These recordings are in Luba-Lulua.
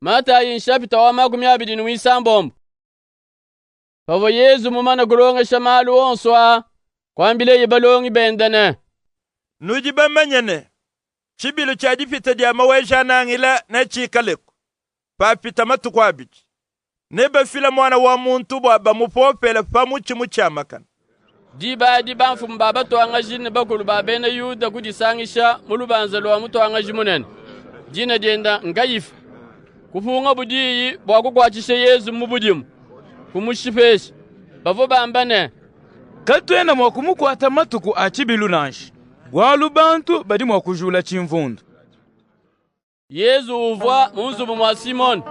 Matayi nshapita wa 26. Pavua Yezu mumane kulongesha malu onso aa, kuambileye balongi bende ne, Nudi bamanye ne, tshibilu tshia Dipita dia Maweja-Nangila netshikaleku papita matuku abidi. Nebafile Muana wa muntu bua bamupopele pa mutshi mutshiamakane. Diba adi bamfumu ba batuangaji ne bakulu ba bena Yuda kudisangisha mu lubanza lua mutuangaji munene, dina diende Nkayifa. Kupungabu diyi bua kukuatshisha Yezu mu budimu, kumushipesha. Bavua bamba ne, Katuena mua kumukuata matuku a tshibilu nansha, bualu bantu badi mua kujula tshimvundu. Yezu uvua mu nzubu mua Simone,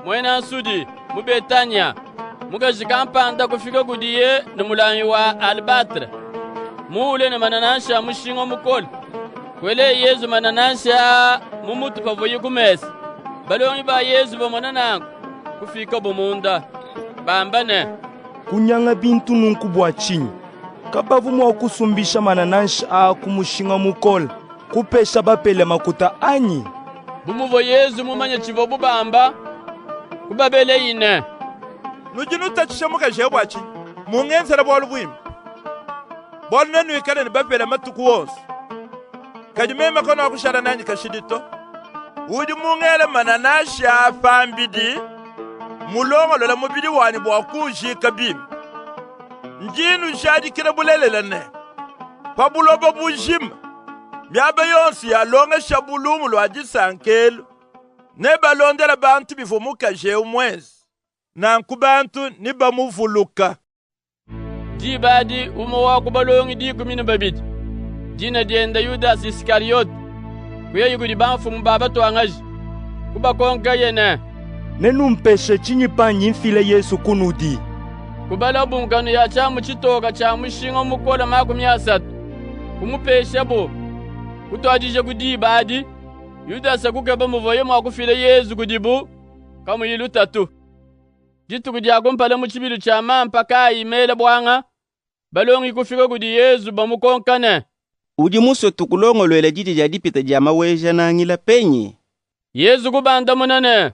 muena nsudi, mu Betanya. Mukaji kampanda kufika kudiye ne mulangi wa albatre, muwule ne manananshi a mushinga mukole. Kueleye Yezu manananshi aa mu mutu pavuaye ku mesa. Balongi ba Yezu bamona nanku, kufikabu munda, bamba ne, Kunyanga bintu nunku bua tshinyi? Kabavua mua kusumbisha manananshi aa ku mushinga mukole, kupesha bapele makuta anyi? Bu muvua Yezu mumanye tshivuabu bamba, kubabelaye ne, Nudi nutatshisha mukaji ewu bua tshinyi? Mmungenzele bualu buimpe. Bualu nenuikale ne bapele matuku onsu, kadi meme kanuakushala nanyi kashidi to. Udi mungele manananshi aa pambidi, mmulongolole mubidi wanyi bua kuujika bimpe. Ndi nnujadikila bulelela ne, pa buloba bujima, miaba yonsu yalongeshabu lumu lua disanka elu, nebalondele bantu bivua mukaji ewu muenze. Nanku bantu nebamuvuluka. Diba adi umue wa ku balongi 12, dina diende Yudase Iskariyote, kuyaye kudi bamfumu ba batuangaji, kubakonkaye ne, Nenumpeshe tshinyi pandi mfila Yezu kunudi? Kubalabu nkanu ya tshiamu tshitoka tshia mushinga mukole 30, kumupeshabu. Kutuadija ku diba adi, Yudase kukeba muvuaye mua kufila Yezu kudibu kamuyi lutatu. Dituku dia kumpala mu tshibilu tshia mampa kaayi mela buanga, balongi kufika kudi Yezu bamukonka ne, Udi musue tukulongoluele didia dia Dipita dia Maweja-Nangila penyi? Yezu kubandamuna ne,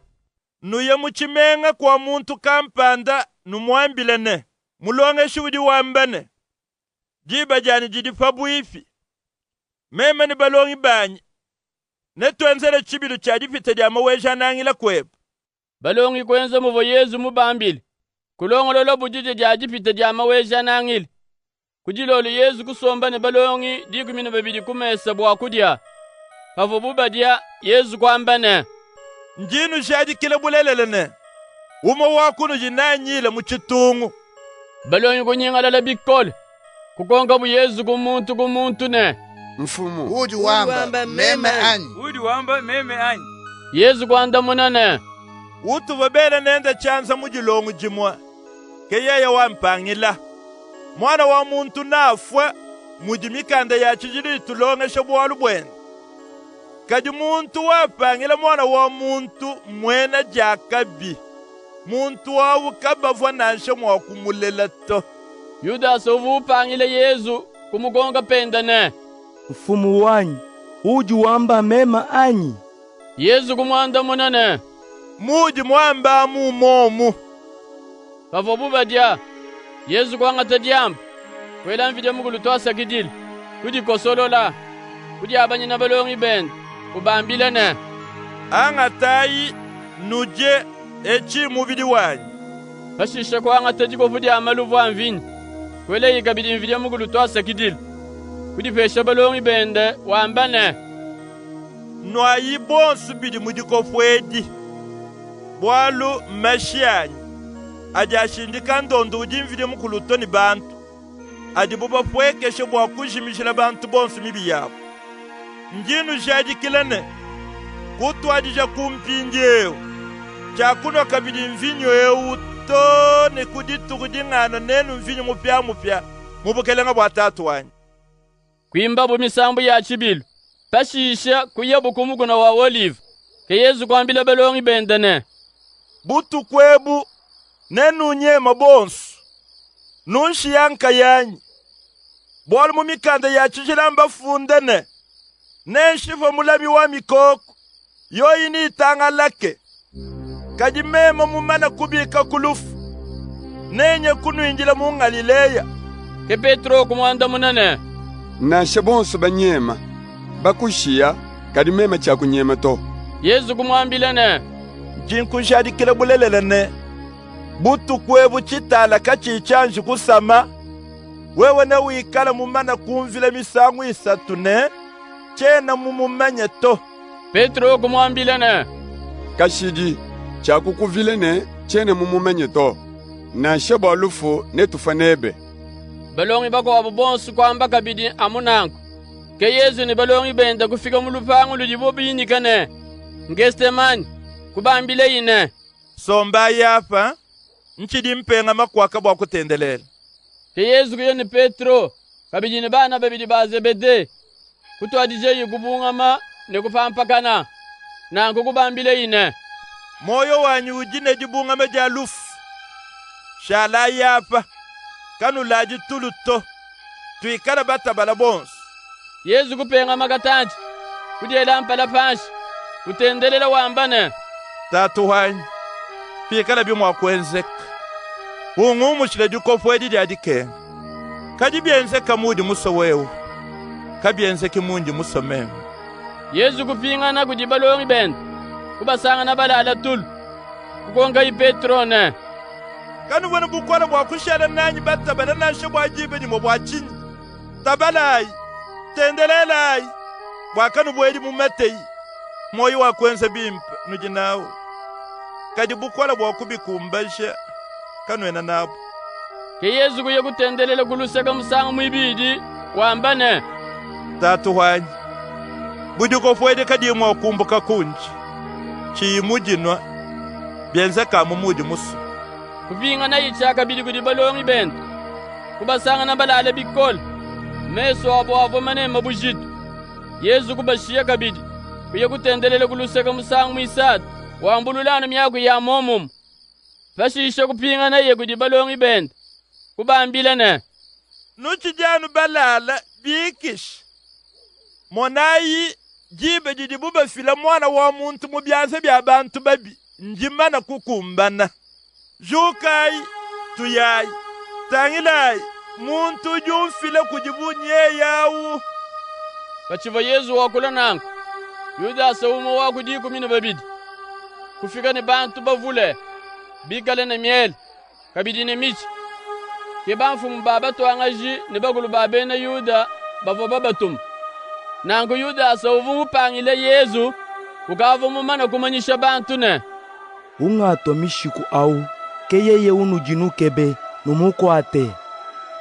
Nuye mu tshimenga kua muntu kampanda, numuambile ne, Mulongeshi udi wamba ne, diba dianyi didi pabuipi. Meme ne balongi banyi netuenzele tshibilu tshia Dipita dia Maweja-Nangila kuebe. Balongi kuenza muvua Yezu mubambile, kulongololabu didia dia Dipita dia Maweja-Nangila. Ku dilolu Yezu kusomba ne balongi 12 ku mesa bua kudia. Pavuabu badia, Yezu kuamba ne, Ndi nnujadikila bulelela ne, umue wa kunudi neanyile mu tshitungu. Balongi kunyingalala bikole, kukonkabu Yezu ku muntu ku muntu ne, Mfumu, udi wamba meme anyi? Udi wamba meme anyi? Yezu kuandamuna ne, Utuvua bele nende tshianza mu dilongu dimue, ke yeye wampangila. Muana wa muntu neafue mudi mikanda ya tshijila itulongesha bualu buende. Kadi muntu wapangila Muana wa muntu mmuena diakabi. Muntu awu kabavua nansha mua kumulela to. Yudase uvua upangila Yezu kumukonka pende ne, Mfumu wanyi, udi wamba meme anyi? Yezu kumuandamuna ne, Muudi muambe amu mmomu. Pavuabu badia, Yezu kuangata diampa, kuela Mvidi Mukulu tuasakidila, kudikosolola, kudiabanyina balongi bende, ubambila ne, Angatayi, nudie, etshi mmubidi wanyi. Pashishe kuangata dikopu dia maluvu a mvinyo, kuelaye kabidi Mvidi Mukulu tuasakidila, kudipesha balongi bende, wamba ne, Nuayi bonsu bidi mu dikopu edi, bualu mmashi anyi adi ashindika ndondu udi Mvidi Mukulu utua ne bantu, adibu bapuekeshe bua kujimijila bantu bonsu mibi yabu. Ndi nnujadikila ne, kutuadija ku mpindiewu, tshiakunua kabidi mvinyo ewu too ne ku dituku dinganua nenu mvinyo mupiamupia mu bukalenga bua Tatu wanyi. Kuimbabu misambu ya tshibilu. Pashishe kuyabu ku mukuna wa Olive. Ke Yezu kuambila balongi bende ne, Butuku ebu nenunyeme bonsu, nunshiya nkayanyi. Bualu mu mikanda ya tshijila mbafunde ne, Nenshipe mulami wa mikoku, yoyi neitangalake. Kadi meme mumane kubika ku lufu, nenye kunuindila mu Ngalileya. Ke Petro kumuandamuna ne, Nansha bonso banyema, bakushiya, kadi meme tshiakunyema to. Yezu kumuambila ne, Ndi nkujadikila bulelela ne, butuku ebu tshitala katshiyi tshianji kusama, wewe newikale mumane kumvila misangu isatu ne, tshiena mumumanye to. Petro kumuambila ne, Kashidi tshiakukuvila ne tshiena mumumanye to. Nansha bua lufu netufue nebe. Balongi bakuabu bonso kuamba kabidi amu nanku. Ke Yezu ne balongi bende kufika mu lupangu ludibo binyika ne, Ngestemani, kubambilaye ne, Sombayi apa, ntshidi mpengama kuaka bua kutendelela. Ke Yezu kuya ne Petro, kabidi ne bana babidi ba Zebede, kutuadijaye kubungama ne kupampakana. Nanku kubambilaye ne, Muoyo wanyi udi ne dibungama dia lufu. Shalayi apa, kanuladi tulu to. Tuikale batabala bonso. Yezu kupengama katantshi, kudiela mpala panshi, utendelela wamba ne, Tatu wanyi, pikalabi mua kuenzeka, ungumushile dikopo edi dia dikenga. Kadi bienzeka muudi musue wewe, kabienzeki mundi musue meme. Yezu kupingana kudi balongi bende, kubasangana balala tulu. Kukonkaye Petro ne, Kanuvua ne bukole bua kushala nanyi batabale nansha bua diba dimue bua tshinyi? Tabalayi, tendelelayi, bua kanubuedi mu mateyi. Muoyo wa kuenza bimpe nudi nawu, kadi bukole bua kubikumbaja kanuena nabu. Ke Yezu kuya kutendelela ku luseke musangu muibidi, wamba ne, Tatu wanyi, bu dikopo edi kadiyi mua kumbuka kundi, tshiyi mudinua, bienzeka amu muudi musue. Kupinganaye tshiakabidi kudi balongi bende, kubasangana balale bikole, mesu abu avua maneme bujitu. Yezu kubashiya kabidi, kuya kutendelela ku luseke musangu muisatu, wambulula anu miaku ya momumue. Pashishe kupinganaye kudi balongi bende, kubambila ne, Nutshidi anu balala bikisha. Monayi, diba didibu bafila Muana wa muntu mu bianza bia bantu babi ndimane kukumbana. Jukayi, tuyayi. Tangilayi, muntu udi umfila kudibu nyeye awu. Patshivua Yezu wakula nanku, Yudase umue wa ku 12 kufika ne bantu bavule, bikale ne miele, kabidi ne mitshi. Ke bamfumu ba batuangaji ne bakulu ba bena Yuda bavua babatuma. Nanku Yudase uvua mupangile Yezu, ukavua mumane kumanyisha bantu ne, Ungatua mishiku awu, ke yeye unudi nukebe, numukuate.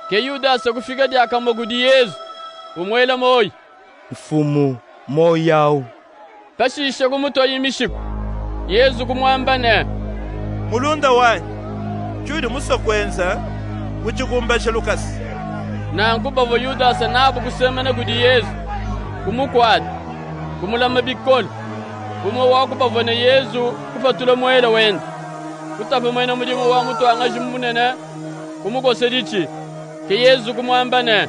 Ke Yudase kufika diakamue kudi Yezu, umuela muoyi. Mfumu, muoyi awu. Pashishe kumutuaye mishiku. Yezu kumuamba ne, Mulunda wanyi, tshiudi musue kuenza, utshikumbaje lukasa. Nanku bavua Yudase nabu kusemena kudi Yezu, kumukuata, kumulama bikole. Umue wa ku bavua ne Yezu kupatula muele wende, kutapa muena mudimu wa mutuangaji munene, kumukosa ditshi. Ke Yezu kumuamba ne,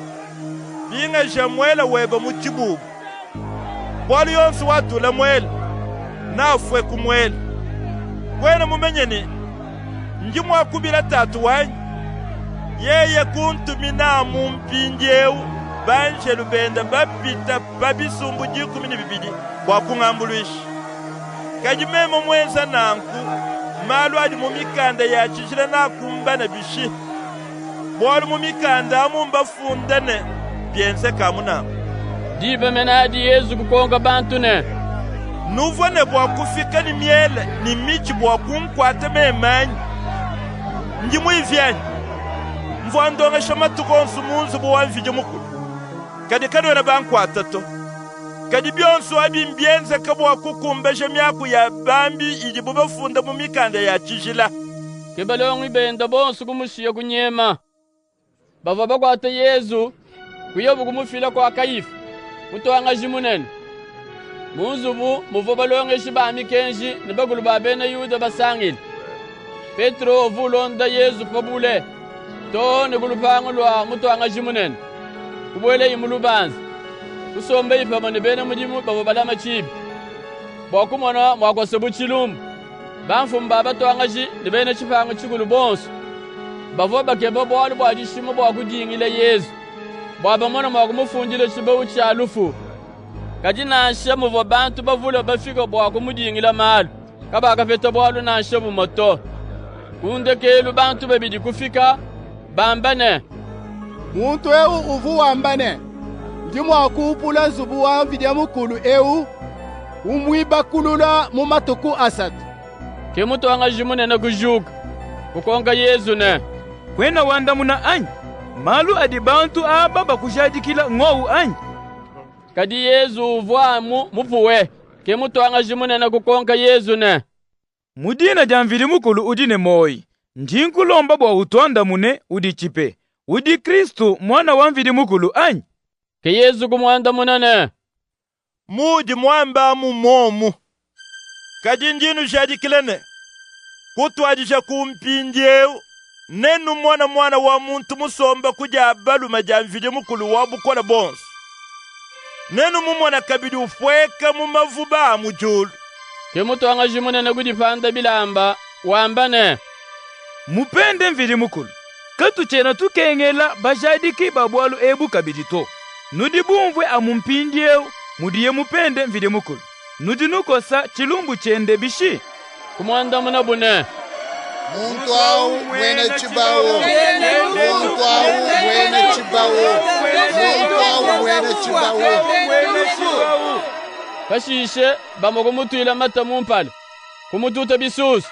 Pingaja muele webe mu tshibubu, bualu yonso watula muele nafue ku muele. Kuena mumanye ne, ndi mua kubila Tatu wanyi, yeye kuntumina mu mpindieu banjelu bende bapita pa bisumbu 12 bua kungambuluisha. Kadi meme muenza nanku, malu adi mu mikanda ya tshijila nakumbana bishi? Bualu mu mikanda amu mbafunda ne bienzeka amu nanku. Diba mene adi Yezu kukonka bantu ne, Nuvua ne bua kufika ne miele ne mitshi bua kunkuata meme anyi? Ndi muivi anyi? Mvua ndongesha matuku onsu mu nzubu wa Mvidi Mukulu, kadi kanuena bankuata to. Kadi bionso abi mbienzeka bua kukumbaja miaku ya bambi idibu bafunda mu mikanda ya tshijila. Ke balongi bende bonso kumushiya kunyema. Bavua bakuate Yezu, kuyabu kumufila kua Kayifa, mutuangaji munene. Mu nzubu muvua balongeshi ba mikenji ne bakulu ba bena Yuda basangile. Petro uvua ulonda Yezu pa bule, too ne ku lupangu lua mutuangaji munene. Kubuelaye mu lubanza, kusombaye pamue ne bena mudimu bavua balama tshiibi, bua kumona mua kuasabu tshilumbu. Bamfumu ba batuangaji ne bena Tshipangu tshikulu bonsu bavua bakeba bualu bua dishima bua kudingila Yezu, bua bamone mua kumufundila tshibawu tshia lufu. Kadi nansha muvua bantu bavule bafika bua kumudingila malu, kabakapeta bualu nansha bumue to. Ku ndekelu bantu babidi kufika, bamba ne, Muntu ewu uvua wamba ne, Ndi mua kuupula nzubu wa Mvidi Mukulu ewu, umuibakulula mu matuku 3. Ke mutuangaji munene kujuka, kukonka Yezu ne, Kuena wandamuna anyi? Malu adi bantu aba bakujadikila ngowu anyi? Kadi Yezu uvua amu mupuwe. Ke mutuangaji munene kukonka Yezu ne, Mu dina dia Mvidi Mukulu udi ne muoyi, ndi nkulomba bua utuandamune, uditshipe. Udi Kristu, Muana wa Mvidi Mukulu anyi? Ke Yezu kumuandamuna ne, Muudi muambe amu mmomu. Kadi ndi nnujadikila ne, kutuadija ku mpindiewu, nenumone Muana wa muntu musombe ku dia balume dia Mvidi Mukulu wa bukole buonsu. Nenumumone kabidi upueka mu mavuba a mu diulu. Ke mutuangaji munene kudipanda bilamba, wamba ne, Mupende Mvidi Mukulu! Katutshiena tukengela bajadiki ba bualu ebu kabidi to. Nudi bumvue amu mpindiewu mudiye mupende Mvidi Mukulu. Nudi nukosa tshilumbu tshiende bishi? Kumuandamunabu ne, Muntu awu mmuena tshibawu! Muntu awu mmuena tshibawu! Muntu awu mmuena tshibawu! Pashishe bamue kumutuila mata mu mpala, kumututa bisusu,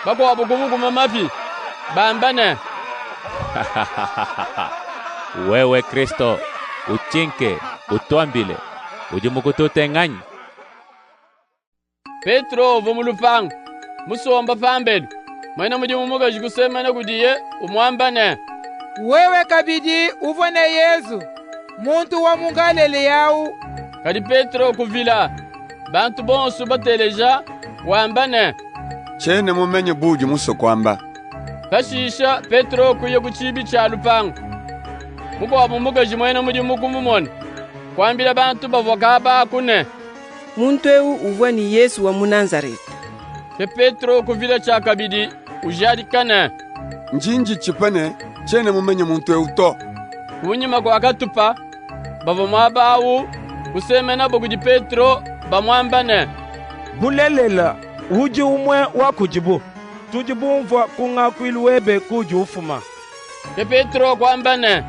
bakuabu kumukuma mapi, bamba ne, Wewe Kristo, utshinke, utuambile, udi mukutute nnganyi? Petro uvua mu lupangu, musombe pambelu. Muena mudimu mukaji kusemena kudiye, umuamba ne, Wewe kabidi uvua ne Yezu, muntu wa mu Ngalileya awu. Kadi Petro kuvila, bantu bonsu bateleja, wamba ne, Tshiena mumanye buudi musue kuamba. Pashishe Petro kuya ku tshiibi tshia lupangu. Mukuabu mukaji muena mudimu kumumona, kuambila bantu bavua kaba aku ne, Muntu ewu uvua ne Yezu wa mu Nazarete. Ke Petro kuvila tshiakabidi, ujadika ne, Ndi nditshipa ne, tshiena mumanye muntu ewu to. Kunyima kua katupa, bavua muaba awu kusemenabu kudi Petro, bamuamba ne, Bulelela, udi umue wa kudibu. Tudi bumvua ku ngakuilu webe kuudi ufuma. Ke Petro kuamba ne,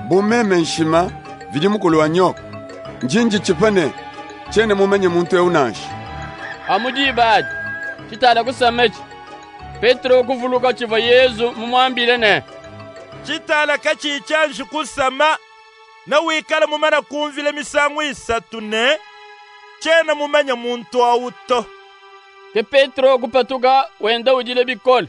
Bu meme nshima, Mvidi Mukulu annyoke. Ndi nditshipa ne, tshiena mumanye muntu ewu nansha. Amu diba adi, tshitala kusamatshi. Petro kuvuluka tshivua Yezu mumuambile ne, Tshitala katshiyi tshianji kusama, newikale mumane kumvila misangu 3 ne, tshiena mumanye muntu awu to. Ke Petro kupatuka wenda udila bikole.